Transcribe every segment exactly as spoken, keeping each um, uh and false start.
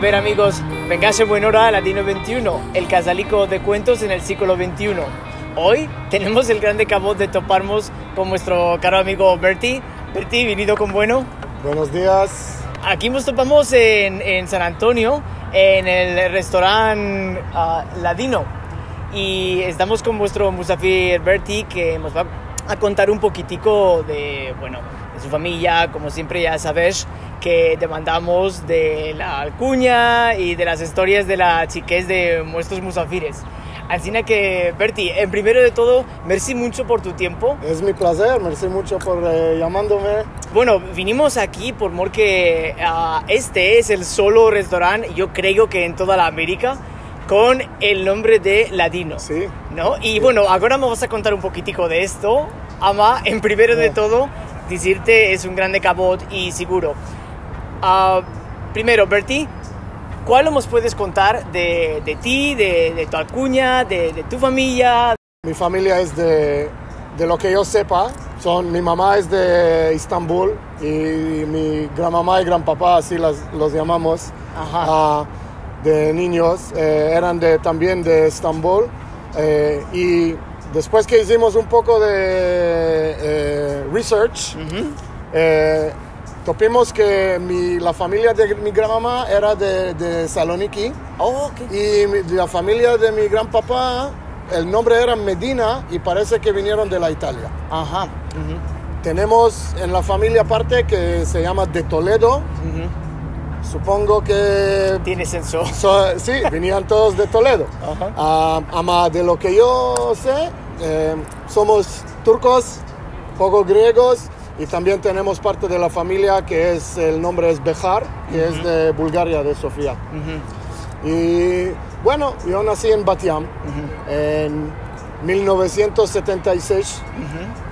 Ver, amigos, vengash en buen ora a Ladino vente i uno, el kazaliko de kuentos en el siglo vente i uno. Oy tenemos el grande kavod de toparmos kon muestro karo amigo Berti. Berti, vinido kon bueno. Buenos dias. Aki mos topamos en, en San Antonio, en el restorant, ah, Ladino. I estamos kon muestro musafir Berti, ke mos va a kontar un pokitiko de, bueno, de su famiya, komo siempre ya savesh ke demandamos de la alkunya i de las istorias de la chikez de muestros musafires. Ansina ke, Berti, en primero de todo, mersi muncho por tu tiempo. Es mi plazer, mersi muncho por, eh, yamandome. Bueno, vinimos aki por mor ke, ah, este es el solo restorant, yo kreo ke en toda la Amerika, kon el nombre de Ladino. Si. No? I, bueno, agora me vas a kontar un pokitiko de esto. Ama, en primero de todo, dizirte es un grande kavod i siguro. Ah, primero, Berti, kual mos puedes kontar de, de ti, de, de tu alkunya, de, de tu famiya? Mi famiya es de, de lo ke yo sepa, son, mi mama es de Estambul i mi granmama i granpapa, ansi las, los yamamos, ah, de ninyos, eh, eran de, tambien de Estambul. Eh, i despues ke izimos un poko de, eh, research, eh, topimos ke mi, la famiya de mi granmama era de, de Saloniki. Oh, ok. I mi, la famiya de mi granpapa, el nombre era Medina i parese ke vinieron de la Italia. Aha. Tenemos en la famiya aparte ke se yama de Toledo. Supongo ke... Tiene senso. So-, si, vinian todos de Toledo. Aha. Ah, ama de lo ke yo se, eh, somos turkos, poko griegos, i tambien tenemos parte de la famiya ke es, el nombre es Behar, ke es de Bulgaria, de Sofia. I, bueno, yo nasi en Bat Yam en mil novesientos setenta i sesh,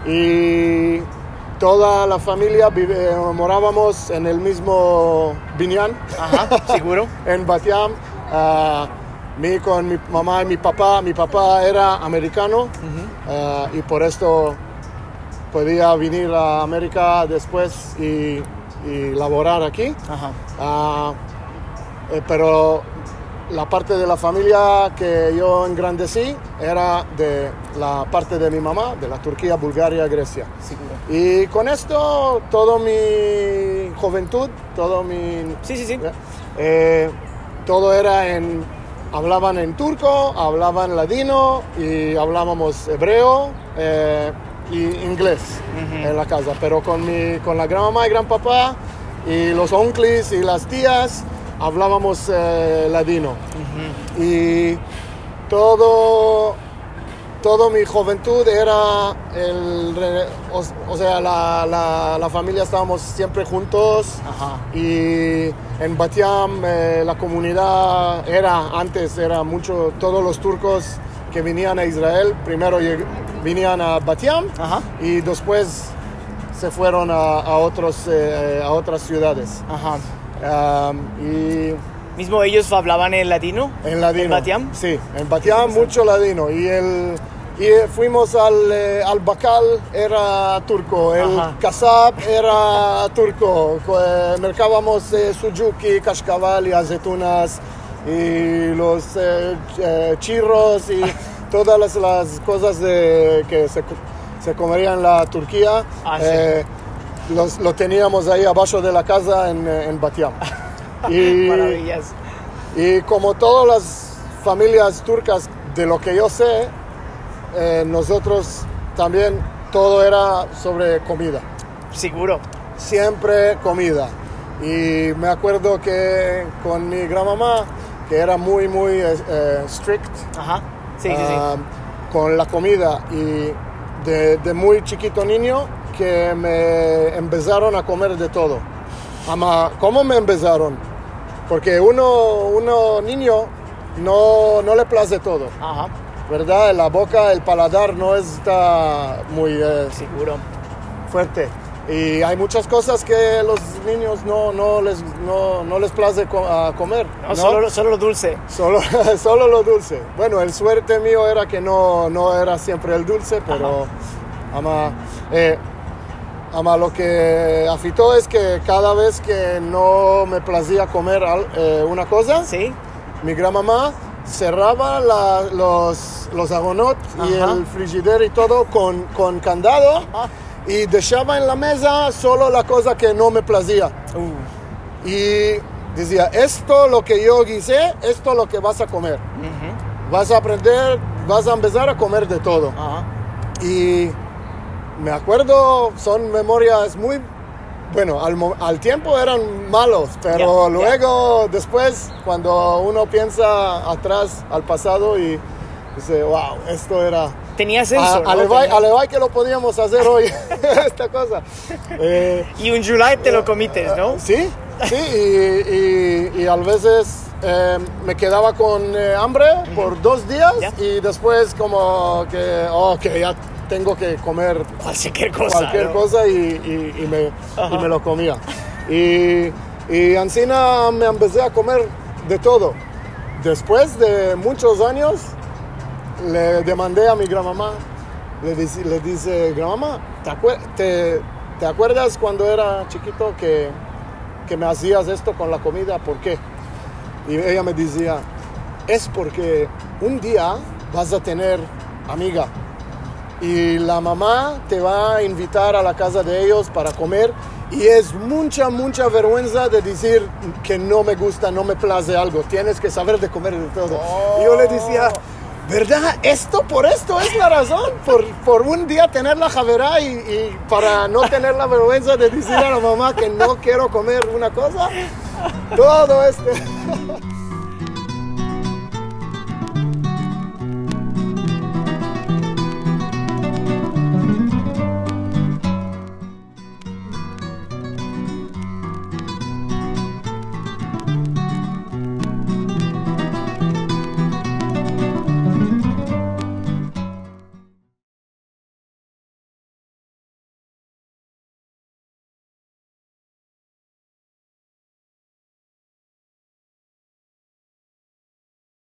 i toda la famiya vive, eh, moravamos en el mizmo binyan. Aha, siguro. En Bat Yam, ah, mi kon mi mama i mi papa. Mi papa era amerikano, ah, i por esto podia vinir a Amerika despues i, i lavorar aki. Aha. Ah, eh, pero la parte de la famiya ke yo engrandesi era de la parte de mi mama, de la Turkia, Bulgaria, Gresia. Siguro. I kon esto, todo mi juventud, todo mi... Si, si, si. Eh, todo era en, avlavan en turko, avlavan ladino i avlavamos ebreo, eh, i inglez en la kaza. Pero kon mi, kon la granmama i granpapa i los onklis i las tias, avlavamos, eh, ladino. I todo todo mi juventud era el re-, o, o sea, la, la, la famiya estavamos siempre juntos. Aha. I en Bat Yam, eh, la komunidad era, antes era muncho, todos los turkos ke vinian a Israel, primero yeg-, vinian a Bat Yam, aha, i despues se fueron a, a otros, eh, a otras sivdades. Aha. Am, i Mizmo eyos avlavan el ladino? En ladino. En Bat Yam? Si, en Bat Yam muncho ladino. I el, i, eh, fuimos al, eh, al bakal, era turko. El kasab era turko. Ko-, eh, merkavamos, eh, sucuki, kashkaval i azetunas i los, eh, ch-, eh, chirros i todas las, las kozas de, ke se ko-, se komeria en la Turkia. Ah, si. Eh, los, lo teniamos ayi abasho de la kaza en, eh, en Bat Yam. I, maravillas. I komo todas las familias turkas, de lo ke yo se, eh, mozotros tambien todo era sovre komida. Siguro. Siempre komida. I me akuerdo ke kon mi granmama, ke era muy, muy, eh, eh, strict, aha, si, si, si, ah, kon la komida, i de, de muy chikito ninyo ke me embezaron a komer de todo. Ama, komo me embezaron? Porke uno, uno ninyo no, no le plaze todo. Aha. Verdad? La boka, el paladar no esta muy, eh, siguro, fuerte. I ay munchas kozas ke los ninyos no, no les, no, no les plaze ko-, a komer, no, no? Solo, solo lo dulse. Solo, solo lo dulse. Bueno, el suerte mio era ke no, no era siempre el dulse, pero, aha, ama, eh, Ama lo ke afekto es ke kada vez ke no me plazia komer al- eh, una koza, si, mi granmama serrava la- los, los agonot i el frijider i todo kon, kon kandado i deshava en la meza solo la koza ke no me plazia. I dizia, "Esto lo ke yo gize, esto lo ke vas a komer. Vas a aprender, vas a empesar a komer de todo." I me akuerdo, son memorias muy, bueno, al mo- al tiempo eran malos, pero luego, despues, kuando uno piensa atras al pasado i dize, "Wow, esto era... Tenias a- eso, no? Alevay, alevay ke lo podiamos azer oy, esta koza." Eh, i un julay te lo komites, no? Si, si, i, i, i a vezes, eh, me kedava kon, eh, ambre por dos dias i despues komo ke, "Ok, ya tengo ke komer kualkier koza, kualkier koza," i, i, i me, i me lo komia. I, i ansina me empesi a komer de todo. Despues de munchos anyos, le demande a mi granmama, le dize, le dize, "Granmama, te akue- te, te akuerdas kuando era chikito ke, ke me azias esto kon la komida? Por ke?" I eya me dizia, "Es porke un dia vas a tener amiga i la mama te va a invitar a la kaza de eyos para komer i es muncha, muncha verguensa de dizir ke no me gusta, no me plaze algo. Tienes ke saver de komer de todo." I yo le dizia, "Verdad? Esto, por esto es la razon? Por, por un dia tener la havera i, i para no tener la verguensa de dizir a la mama ke no kero komer una koza?" Todo esto.